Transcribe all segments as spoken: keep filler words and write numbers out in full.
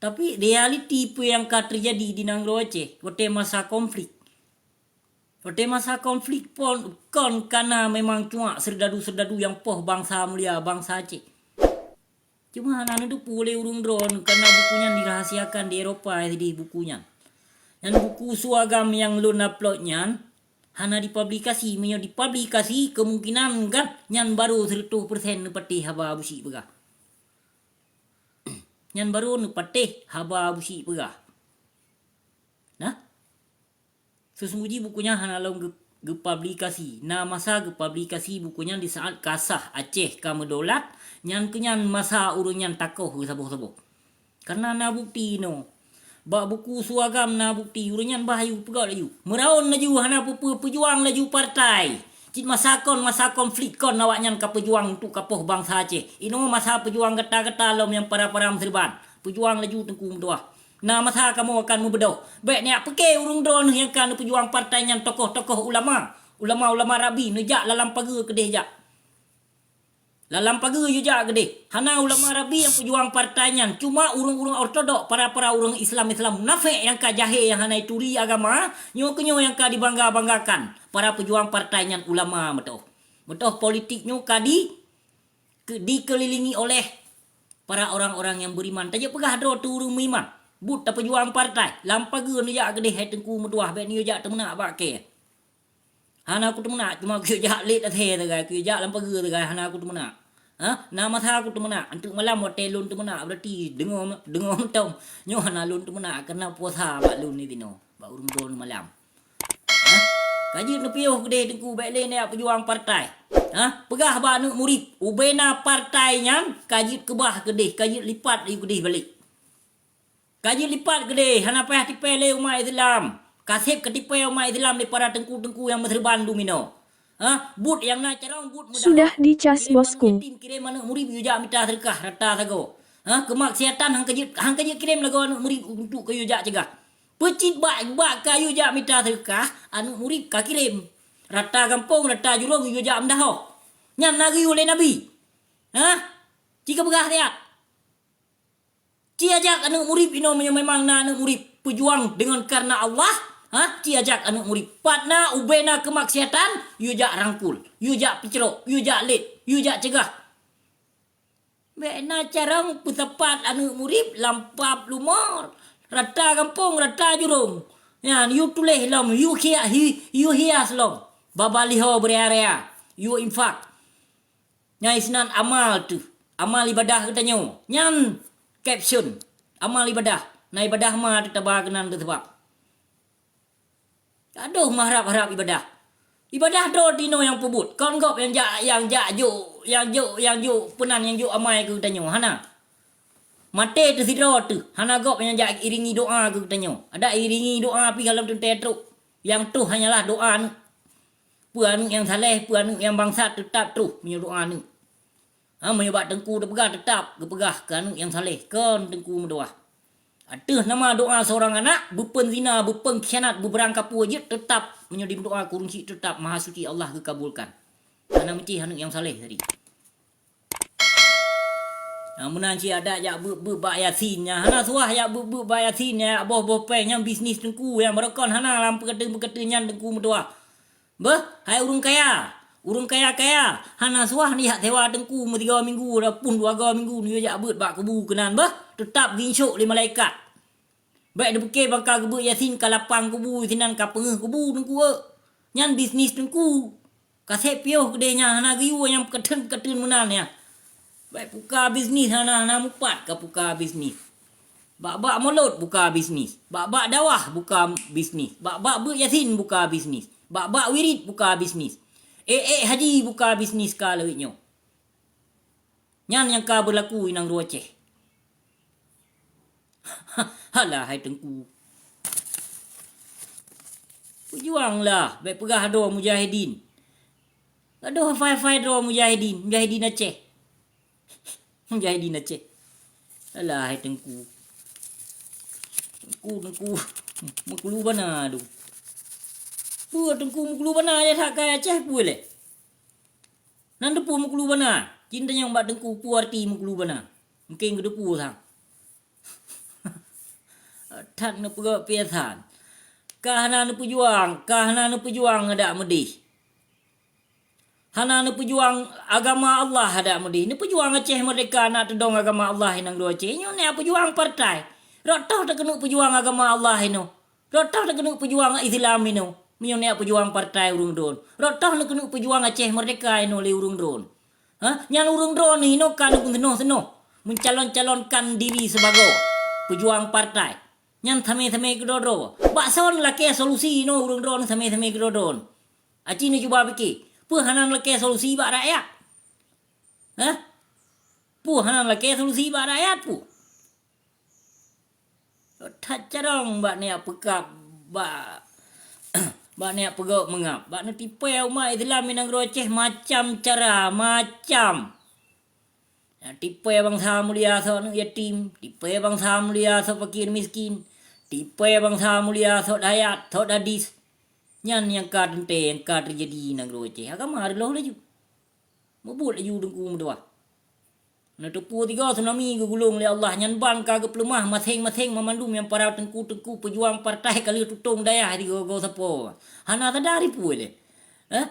Tapi realiti peue nyang ka teujadi di nanggroe Aceh watée masa konflik. Watée masa konflik pon kon kana memang cuma seurdadu-seurdadu nyang poh bansa mulia, bansa Aceh. Cuma hana neuteupeue lé ureuëng droeneuh karena buku nyan dirahasiakan di Eropa sideh buku nyan. Nyan buku Su Agam nyang lôn upload nyan hana dipublikasi, meunyoe dipublikasi kemungkinan gét nyan barô sireutoh persen neupatéh haba Abusyik peugah. Nyan barô neupatéh haba Abusyik peugah. Nah, seusunggoh jih buku nyan hana lom geu-, geupublikasi. Na masa geupublikasi buku nyan di saát ka sah Aceh ka meudaulat, nyan keuh nyan masa ureuëng nyan takoh geusaboh-saboh. Karena na bukti inoe. Bak buku Su Agam na bukti, ureuëng nyan bah laju, peugah laju. Meuraon laju hana peue-peue, peujuang laju partai. Cit masa kon, masa konflik kon awaknyan ka peujuang untuk kapoh bansa Aceh. Inoe masa peujuang gata-gata lom nyang para-para meuseureuban. Peujuang laju Teungku meutuah. Na masa kamoe akan meubeudôh. Bék neujak peuke ureuëng droeneuh nyang ka neupeujuang partai nyan tokoh-tokoh ulama. Ulama-ulama rabi neujak lalam pageue keudeh jak. Lalam pageue yue jak keudeh. Hana ulama rabi nyang peujuang partai nyan. Cuma ureuëng-ureuëng ortodok, para-para ureuëng Islam-Islam munafék nyang ka jahé nyang hana turi agama, nyoe keuh nyoe nyang ka dibangga-banggakan. Para peujuang partai nyan ulama meutoh. Meutoh politik nyoe ka di ke-, dikelilingi oleh para orang-orang yang beriman. Tajak peugah droe teu ureuëng meuiman. Buet tapeujuang partai, lam pageue neujak keudeh hai Teungku meutuah, bék neujak teumeunak bak kée. Hana kuteumeunak, cuma kuyue jak lét asée sagai, kuyue jak lam pageue sagai, hana kuteumeunak. Ha? Na masa kuteumeunak, anteuk malam watée lôn teumeunak, berarti deungoe, deungoe mantong. Nyoe hana lôn teumeunak, karena puasa bak lôn di sinoe, bak ureuëng droeneuh malam. Hah? Ka jeuet neupiôh keudeh Teungku, bék lé neujak peujuang partai. Hah? Peugah bak aneuëk murit, ubena partai nyan ka jeuet keubah keudeh, ka jeuet lipat laju keudeh balek. Ka jeuet lipat keudeh, hana payah tipée lé umat Islam. Ka seb katipée umat Islam lé para teungku-teungku nyang meuseureuban duminoe. Hah? Buet nyang na carông, buet meudahoe. Sudah dicas, bosku. Yatim kirém aneuëk murit yue jak mita seudeukah rata sagoe. Hah? Keumaksiatan han ka jeuet, han ka jeuet kirém lagoe aneuëk murit untuk keu yue jak cegah. Peucit bak, bak ka yue jak mita seudeukah, aneuëk murit ka kirém. Rata gampông, rata jurông yue jak meudahoe. Nyan na geuyue lé Nabi. Hah? Ci ka peugah siat. Ci ajak aneuëk murit inoe meunyoe memang na aneuëk murit peujuang deungon kareuna Allah, hah? Ci ajak aneuëk murit. Pat na ubena keumaksiatan, yue jak rangkul, yue jak peucrok, yue jak lét, yue jak cegah. Bék na carông peusapat aneuëk murit lam pap lumor, rata gampông, rata jurông. Nyan, yue tuléh lom, yue hias, yue hias lom. Baba liho beurea-rea, yue infak. Nyan sinan amal teuh, amal ibadah geutanyoe. Nyan caption, amal ibadah. Na ibadah ma teuh taba keunan teuh sabab. Adoh meuharab-harab ibadah. Ibadah droe tinoe nyang peubuet, kon gob nyang jak, nyang jak jok, nyang jok, nyang jok peunan, nyang jok amai keu geutanyoe, hana. Maté teuh sidroe teuh, hana gob nyang jak iringi doa keu geutanyoe. Adak iringi doa pih gohlom teuntée trok. Nyang troh hanyalah doa aneuëk. Peue aneuëk nyang saleh, peue aneuëk nyang bangsat, teutab troh meunyoe doa aneuëk. Ha, meunyoe bak teungku teupeugah, teutab geupeugah keu aneuëk nyang saleh, kon teungku meudoá. Ateueh nama doá seurang anak, beupeun zina, beupeun khianat, beubeurang kapue jeuet, teutab meunyoe dimeudoá keu ureuëng chik, teutab Mahasuci Allah geukabulkan. Hana meucih aneuëk nyang saleh tadi. Nah, meunan cit adak jak beuet-beuet bak Yasin nyan. Hana suah jak beuet-beuet bak Yasin nyan, jak boh-boh péng nyan bisnis teungku nyang barokon hana lam peukateuen-peukateuen nyan teungku meutuah. Beuh, hai ureuëng kaya, ureuëng kaya-kaya, hana suah neujak sewa teungku meusigoe minggu ataupun dua goe minggu neujak beuet bak kubu keunan beuh, teutab geuinsok lé malaikat. Bék neupike bangka geubeuet Yasin ka lapang kubu sinan ka peungeuh kubu teungku, eh. Nyan bisnis teungku. Ka seb piôh keudeh nyan hana geuyue nyang peukateuen-peukateuen meunan nyan. Bék buka bisnis hana, hana mupat ka buka bisnis. Bak-bak mulod buka bisnis. Bak-bak dawah buka bisnis. Bak-bak beuet Yasin buka bisnis. Bak-bak wirit buka bisnis. Ék-ék haji buka bisnis ka lagée nyoe. Nyan nyang ka beulaku inong ruwaceh. Halah hai teungku. Peujuanglah, bék peugah droe mujahidin. Adoh fai-fai droe mujahidin, mujahidin Aceh. Mujahidin Aceh. Alah hai teungku. Teungku, teungku. Meukulu bana tu. Peue teungku meukulu bana ya that kai Aceh peue lé? Nan teupeu meukulu bana. Cintanyong bak teungku peue arti meukulu bana. Mungkin geuteupeue sang. that neupeugah piasan. Ka hana neupeujuang, ka hana neupeujuang adak meudeh. Hana neupeujuang agama Allah adak meudeh. Neupeujuang Aceh Merdeka, na teudong agama Allah i nanggroe Aceh. Nyoe neujak peujuang partai. Rot toh takeuneuk peujuang agama Allah inoe. Rot toh takeuneuk peujuang Islam inoe. Meunyoe neujak peujuang partai ureuëng droen. Rot toh neukeuneuk peujuang Aceh Merdeka inoe lé ureuëng droen. Ha? Nyan ureuëng droen inoe ka neupeunoh-noh, meucalon-calonkan diri sibagoe peujuang partai. Nyan samé-samé keudroe-droe. Bak soe neulakée solusi inoe ureuëng droen samé-samé keudroe-droe. Aci neucuba pike, peue hana neulakée solusi bak rakyat? Hah? Peue hana neulakée solusi bak rakyat peue? That carông bak neujak peukab, bak, bak neujak peugok meungab, bak neutipée umat Islam i nanggroe Aceh macam cara, macam. Nyang tipée bansa mulia soe aneuëk yatim, tipée bansa mulia soe fakir miskin, tipée bansa mulia soe dayat, soe dadis. Nyan nyang ka teuntée, nyang ka teujadi i nanggroe Aceh. Agama reuloh laju. Mubuet laju Teungku meutuah. Neuteupeue tiga tsunami geugulong lé Allah, nyan ban ka geupeuleumah maséng-maséng mamandum nyang para teungku-teungku peujuang partai ka lheueh tutong dayah di goe-goe sapo. Hana sadari peue lé. Eh?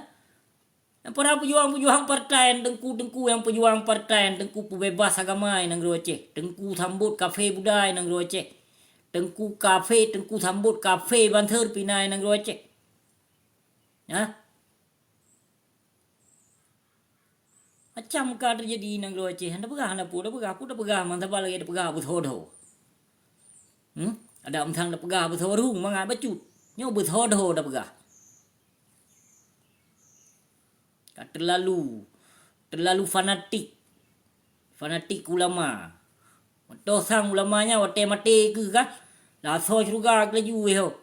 Nyang para peujuang-peujuang partai, teungku-teungku nyang peujuang partai, teungku peubeubaih agama i nanggroe Aceh, teungku sambot kafé Buddha i nanggroe Aceh, teungku kafé, teungku sambot kafé banser pih na i nanggroe Aceh. Hah? Macam ka teujadi i nanggroe Aceh, hana peugah, hana peue tapeugah, peue tapeugah, mantaba lagée tapeugah beusoe dho. Hmm? Adak meusang tapeugah beusoe rhueng mangat bacut. Nyoe beusoe dho tapeugah. Ka teulalu, teulalu fanatik. Fanatik ulama. Meutoh sang ulama nyan watée maté keuh kan, lasoe syeuruga laju wéh ho.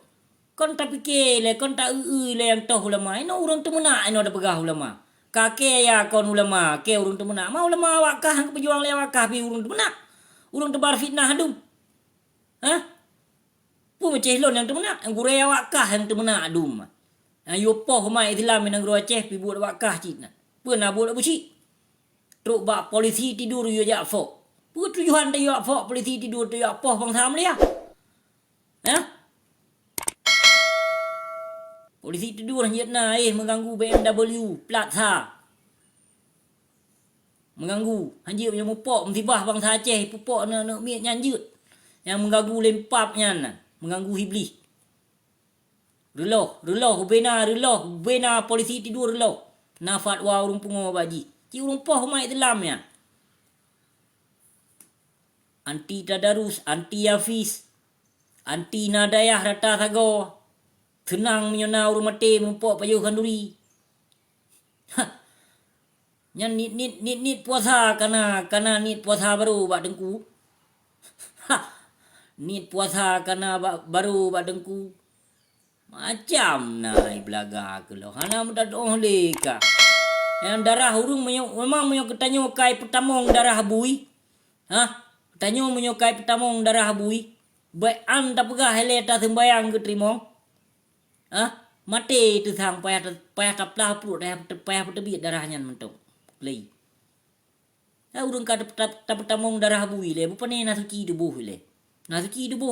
Kon tapike lé, kon ta-eu-eu lé nyang toh ulama. Inoe ureuëng teumeunak inoe tapeugah ulama. Ka kée ya kon ulama, kée ureuëng teumeunak. Ma ulama awak kah nyang geupeujuang lé awak kah pih ureuëng teumeunak. Ureuëng teubar fitnah dum. Hah? Peue meucéh lôn nyang teumeunak, nyang gurée awak kah nyang teumeunak dum. Nyang yue poh umat Islam i nanggroe Aceh pih buet awak kah cit na. Peue na buet Abusyik? Trok bak polisi tidur yue jak fok. Peue tujuan tayue jak fok polisi tidur, tayue jak poh bansa mulia? Hah? Polisi tidur hanjeuet na, eh, meuganggu B M W, plat sa. Meuganggu, hanjeuet nyang mupok musibah bansa Aceh, pupok aneuëk-aneuëk miet nyan jeuet. Nyang meuganggu lempap nyan, meuganggu Iblih. Reuloh, reuloh, bubena, reuloh, bubena polisi tidur reuloh. Na fatwa ureuëng pungo bak jih. Cit ureuëng poh umat Islam nyan. Anti tadarus, anti hafiz, anti na dayah rata sagoe. Seunang meunyoe na ureuëng maté mupok pajoh khanduri. Hah! Nyan niet-niet, niet-niet puasa ka na, ka na niet puasa barô bak teungku. Hah! Niet puasa ka na ba-, barô bak teungku. Macam na i beulaga keuh lom. Hana meudadoh lé ka. Nyang darah ureuëng meunyoe, memang meunyoe geutanyoe ka i peutamong darah bui. Hah? Geutanyoe meunyoe ka i peutamong darah bui. Bék an tapeugah ilée taseumbayang geuteurimong. Hah? Maté teusang payah ta-, payah taplah pruet, payah, payah peuteubiet darah nyan mantong. Lé. Ureuëng ka tap-, tap-, tapeutamong darah bui lé, bukon na suci tuboh lé. Na suci tuboh